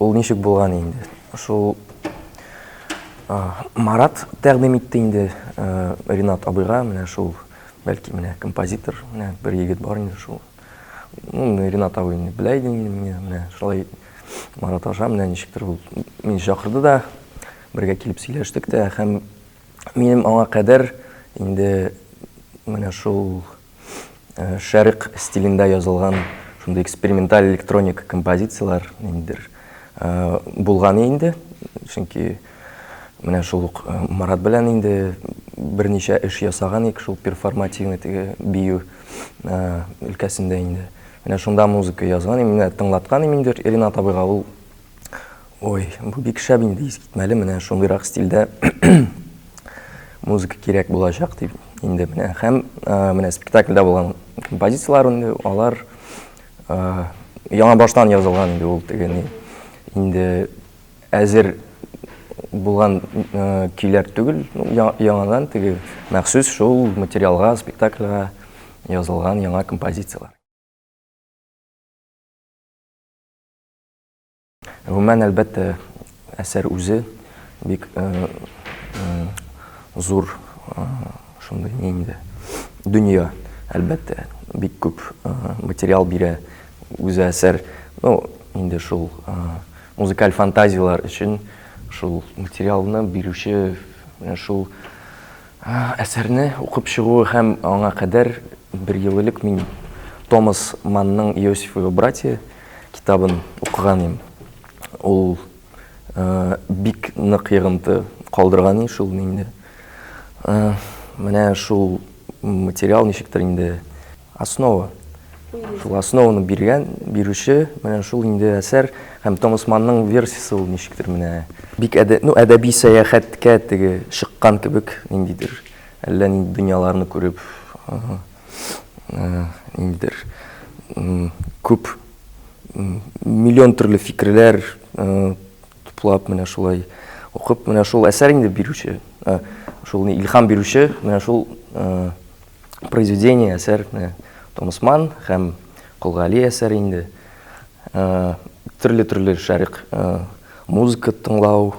Ул ничек булган инде? Шул Марат тәкъдим итте инде Ринат абыйга, менә шул, бәлки менә композитор, менә бер егет бар инде шул. Ну, Ринат абый инде белә иде инде мине, менә шулай Марат аша менә ничектер ул мине чакырды да, бергә килеп сөйләштек тә һәм минем аңа кадәр инде менә шул Шәрык стилендә язылган шундый эксперименталь электроник композицияләр ниндидер булган инде. Чөнки менә шул ук Марат белән инде берничә эш ясаган идек, шул перформативный теге бию өлкәсендә инде. Менә шунда музыка язган идем, менә тыңлаткан идем инде Ринат абыйга, ул Ой, бу бик шәп инде, искитмәле, менә шундыйрак стильдә музыка кирәк булачак дип инде менә. Һәм менә спектакльдә булган композицияләр инде алар яңа баштан язылган инде ул теге ни инде әзер булган көйләр түгел, яңадан теге махсус шул материалга, спектакльгә язылган яңа композицияләр. Гомумән, әлбәттә, әсәр үзе бик зур шундый ни инде дөнья, әлбәттә, бик күп материал бирә үзе әсәр. Ну, инде шул музыкаль фантазияләр өчен шул материалны бирүче менә шул әсәрне укып чыгуы һәм аңа кадәр бер ел элек мин Томас Манның Иосиф и его братья китабын укыган идем. Ул бик нык йогынты калдырган иде шул инде. Менә шул материал ничектер инде основа. Шул основаны биргән, бирүче менә шул инде әсәр һәм Томас Манның версиясе ул ничектер менә бик әдә, ну, әдәби сәяхәткә теге чыккан кебек ниндидер әллә нинди дөньяларны күреп, ниндидер күп миллион төрле фикерләр туплап менә шулай укып менә шул әсәр инде бирүче, шул илһам бирүче менә шул произведение, әсәр менә Томас Манн һәм Кол Гали әсәре инде. Төрле-төрле шәрык музыка тыңлау.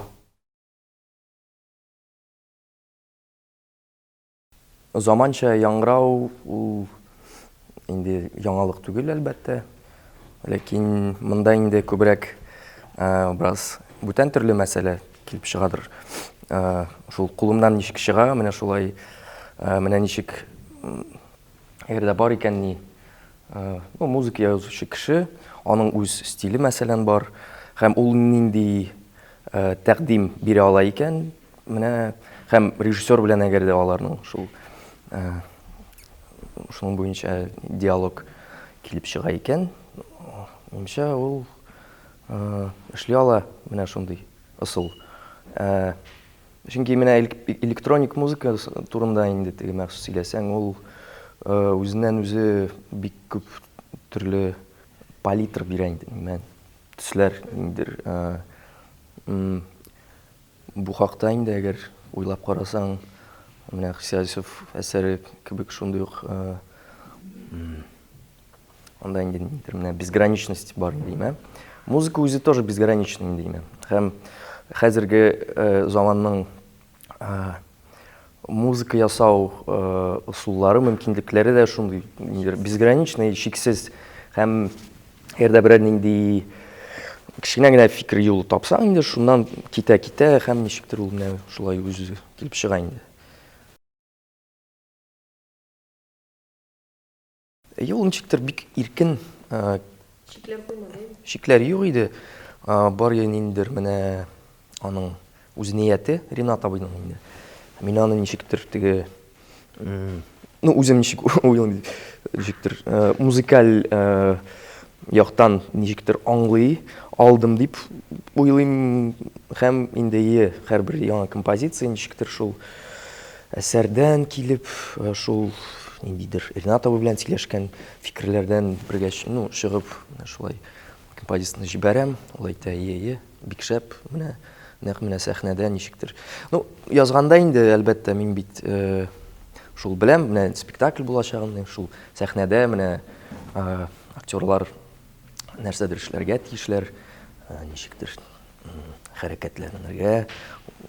Заманча яңгырау ул инде яңалык түгел, әлбәттә. Ләкин монда инде күбрәк бераз бүтән төрле мәсьәлә килеп чыгадыр. Шул кулымнан ничек чыга, менә шулай, менә ничек, әгәр дә бар икән ни, ну, музыка язучы кеше, аның үз стиле, мәсәлән, бар, һәм ул нинди тәкъдим бирә ала икән, менә, һәм режиссер белән әгәр дә аларның шул шуның буенча диалог килеп чыга икән, минемчә, ул эшли ала менә шундый ысул. Чөнки менә электроник музыка турында инде теге махсус сөйләсәң, ул үзеннән үзе бик күп төрле палитра бирә инде, менә төсләр ниндидер. Бу хакта инде әгәр уйлап карасаң, менә Хисязев әсәре кебек шундый ук анда инде ниндидер менә безграничность бар инде, димә. Музыка үзе тоже безграничный инде, димә. Һәм хәзерге заманның музыка ясау ысуллары, мөмкинлекләре дә шундый ниндидер безграничный, чиксез. Һәм әгәр дә берәр нинди кечкенә генә фикер юлы тапсаң инде, шуннан китә-китә һәм ничектер ул менә шулай үзе килеп чыга инде. Юл ничектер бик иркен. Чикләр куймады инде. Чикләр юк иде. Бар ниндидер менә аның үз нияте Ринат абыйның инде. Мин аны ничектер теге, ну, үзем ничек уйлыйм, ничектер музыкаль яктан ничектер аңлый алдым дип уйлыйм. Һәм инде ие, һәрбер яңа композиция ничектер шул әсәрдән килеп, шул ниндидер Ринат абый белән сөйләшкән фикерләрдән бергә, ну, чыгып, менә шулай композицияне җибәрәм. Ул әйтә, ие, ие, бик шәп, менә нәкъ менә сәхнәдә ничектер. Ну, язганда инде, әлбәттә, мин бит шул беләм, менә спектакль булачагын, шул сәхнәдә менә актерлар нәрсәдер эшләргә тиешләр. ничектер хәрәкәтләнергә,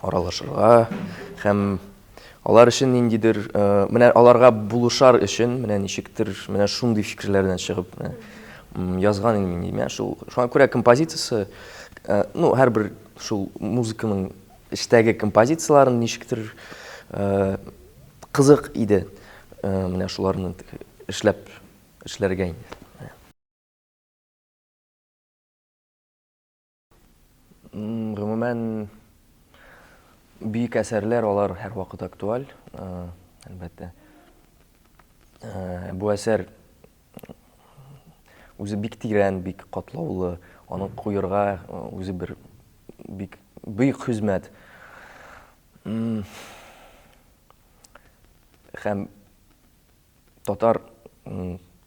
аралашырга һәм алар өчен ниндидер, менә аларга булышар өчен менә ничектер менә шундый фикерләрдән чыгып менә язган инде мин. Менә шул, шуңа күрә композициясе, ну, һәрбер шул музыканың эчтәге композицияләрен ничектер кызык иде менә шуларны эшләп эшләргә инде. Гомумән, бөек әсәрләр алар һәрвакыт актуаль, әлбәттә. Бу әсәр үзе бик тирән, бик катлаулы, аны куерга үзе бер бик бөек хезмәт. Һәм Татар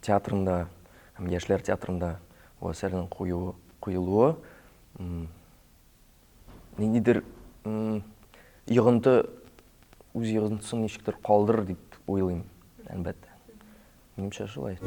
театрында һәм яшьләр театрында бу әсәрнең куюы, куелуы ниндидер йогынты, үз йогынтысын ничектер калдырыр дип уйлыйм, әлбәттә. Минемчә шулай.